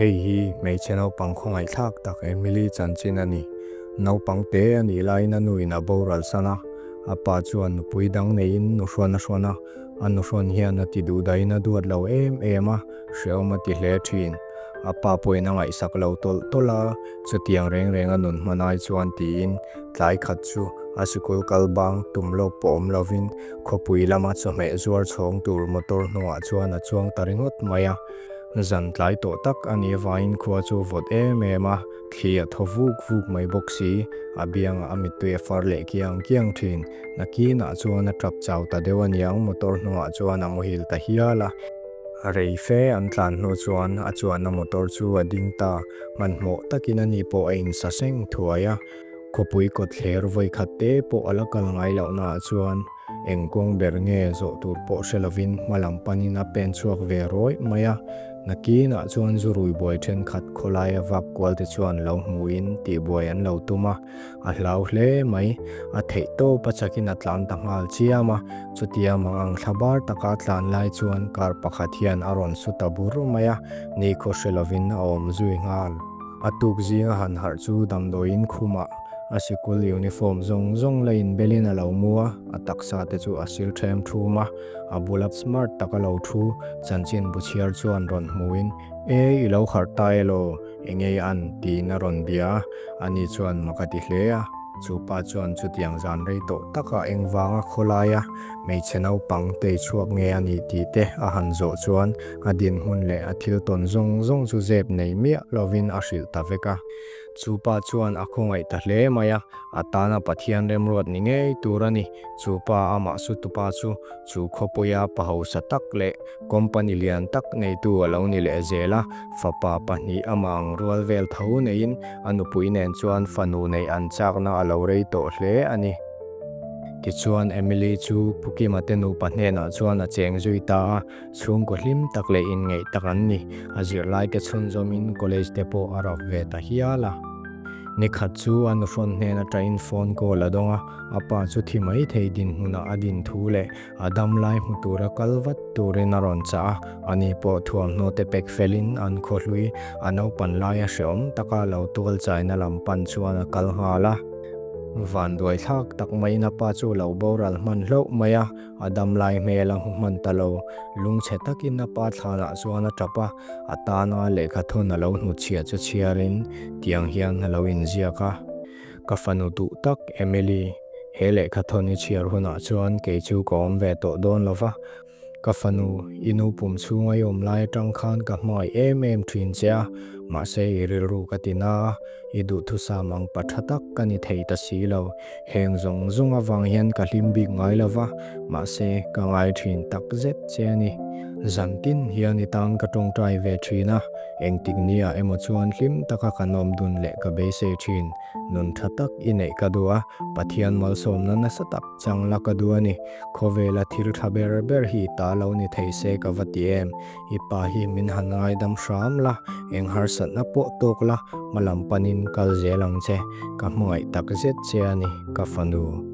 Hei hi hmeichhe naupang khawngaihthlak tak Emily chanchin a ni. Naupang te a nih laiin a nuin a boral san a, a pa chuan nupui dang neiin nuhrawn a hrawn a, a nuhrawn hian a ti duhdahin a duat lo em em a, hrehawm a ti hle thin. A pa pawhin a ngaihsak lo tawlh tawlh a, chutiang reng reng a nun hman ai chuan tiin tlai khat chu a sikul kal bang tum lawk pawh awm lovin khawpui lama chawhmeh zuar chhawng tur motor hnungah chuan a chuang ta ringawt mai a. Zan tlai tawh tak a nih avangin khua chu vawt em em a, thli a thaw vuk vuk mai bawk si, a biangah a mittui a far leh kiang kiang thin. Nakinah chuan a tap chau ta deuh aniang motor hnungah chuan a muhil ta hial a. Rei fe an tlan hnu chuan a chuanna motor chu a ding ta, hmanhmawh takin ani pawh a insa seng thuai a. Khawpui kawtthler vawikhat te pawh a la kal ngai lohnaah chuan eng kawng ber nge zawh tur pawh hre lovin hma lam panin a pen chhuak ve rawih mai a. Nakinah chuan zurui buai thenkhat khawlaia vak kual te chuan lo hmuin tihbuai an lo tum a. A hlau hle mai. A theih tawp a chakin a tlan ta nghal chiam a. Chutia mang ang thla bar taka a tlan lai chuan car pakhat hian a rawn su ta bur mai a, nikhaw hre lovin a awm zui nghal. A tuk zinga han harh chu damdawiin khumah a sikul uniform zawng zawng la inbelin a lo mu a, a taksa te chu a sil ṭhem ṭhum a. A bula smart taka lo thu chanchin bu chhiar chuan rawn hmuin, E, i lo harh ta elaw? Engei an? tiin a rawn bia a, ani chuan mak a ti hle a. Chu pa chuan chutiang zan rei tawh taka engvanga khawlaia hmeichhe naupang tei chhuak nge a nih tih te a han zawh chuan a dinhmun leh a thil tawn zawng zawng chu zep nei miah lovin a hrilh ta vek a. Chu pa chuan a khawngaih ta hle mai a, a tana Pathian remruat ni ngei tur a ni. Chu pa amah sutupa chu chu khawpuia pa hausa tak leh company lian tak neitu a lo ni leh zel a, fapa pahnih amah ang rual vel tho neiin a nupui nen chuan fanu neih an chakna a lo rei tawh hle a ni. Tichuan Emily chu Pu Kima te nupa hnenah chuan a cheng zui ta a, chhungkaw hlim tak leh inngeih tak an ni. A zirlaite chhunzawmin college te pawh a rap ve ta hial a. Nikhat chu a nuhrawn hnen atangin phone call a dawng a, a pa chu thi mai thei dinhmunah a din thu leh a dam lai hmu tura kal vat turin a rawn chah a, ani pawh thuamhnaw te pek felin an khawhlui a naupan laia hrehawm taka lo tual chaina lam pan chuan a kal nghal a. Vanduai thlak tak maiin a pa chu lo boral hman hlauh mai a, a dam lai hmel a hmu hman ta lo. Lungchhe takin a pa thlanah chuan a tap a, a tana lehkha thawn a lo hnutchhiah chu chhiarin tiang hian a lo inziak a. Ka fanu duh tak Emily, he lehkha thawn i chhiar hunah chuan kei chu ka awm ve tawh dawn lo va. Ka fanu, i nu pum chhunga i awm lai atang khan ka hmangaih em em thin che a, mahse i rilru ka ti na a, i duhthusam ang pa tha tak ka ni thei ta si lo. Heng zawng zawng avang hian ka hlim bik ngai lo va, mahse ka ngai thin tak zet che a ni. Zantin hian i tan ka tawngtai ve thin a, engtik nia emaw chuan hlim taka kan awm dun leh ka beisei thin. Nun tha tak i neih ka duh a, Pathian malsawmna nasa tak chang la ka duh a ni. Khawvela thil tha ber ber hi ta lo ni thei se ka va ti em. I pa hi min han ngaidam hram la, eng harsatna pawh tawk la, hma lam panin kal zel ang che. Ka hmangaih tak zet che a ni, ka fanu.